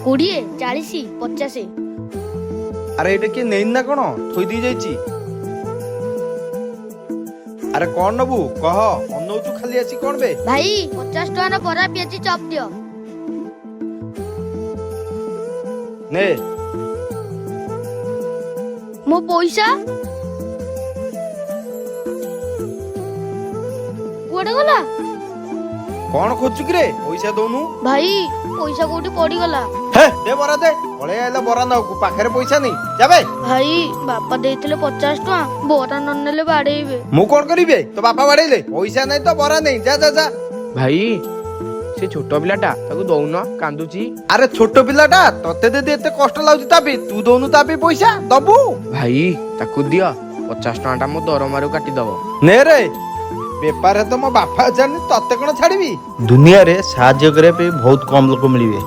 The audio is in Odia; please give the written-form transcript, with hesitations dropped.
20, 40, 50। ଆରେ, ଏଇଟା କିଏ ନେଇନି ନା କଣ? ଥୋଇ ଦେଇ ଯାଇଛି। ଆରେ, କଣ ନବୁ କହ? ଅନଉଛୁ ଖାଲି ଆସି କଣ ବେ? ଭାଇ, 50 ଟଙ୍କାର ବରା ପିଆଜି ଚପ୍ ଦିଅ। ନେ। ମୋ ପଇସା କୁଆଡେ ଗଲା? କଣ ଖୋଜୁଛୁ କିରେ? ପଇସା ଦଉନୁ? ଭାଇ, ପଇସା କୋଉଠି ପଡିଗଲା। ହେ, ଦେ ବରା ଦେ। ପଳେଇ ଆଇଲା ବରା ନବାକୁ, ପାଖରେ ପଇସା ନେଇ ଯାବେ। ଭାଇ, ବାପା ଦେଇଥିଲେ 50 ଟଙ୍କା, ବରା ନ ନେଲେ ବାଡେଇବେ। ମୁଁ କଣ କରିବି ତୋ ବାପା ବାଡେଇଲେ? ପଇସା ନାହିଁ ତ ବରା ନେଇ ଯା, ଯା, ଯା। ଭାଇ, ସେ ଛୋଟ ପିଲାଟା, ତାକୁ ଦଉନ, କାନ୍ଦୁଛି। ଆରେ, ଛୋଟ ପିଲାଟା ତତେ ଯଦି ଏତେ କଷ୍ଟ ଲାଗୁଛି ତା ପାଇଁ, ତୁ ଦଉନୁ ତା ପାଇଁ ପଇସା ଦବୁ। ଭାଇ, ତାକୁ ଦିଅ, 50 ଟଙ୍କାଟା ମୋ ଦରମାରୁ କାଟିଦବ। ନେ ରେ। ବେପାରରେ ତ ମୋ ବାପା ଜାଣିନି, ତତେ କଣ ଛାଡିବି? ଦୁନିଆରେ ସାହାଯ୍ୟ କରିବା ପାଇଁ ବହୁତ କମ ଲୋକ ମିଳିବେ।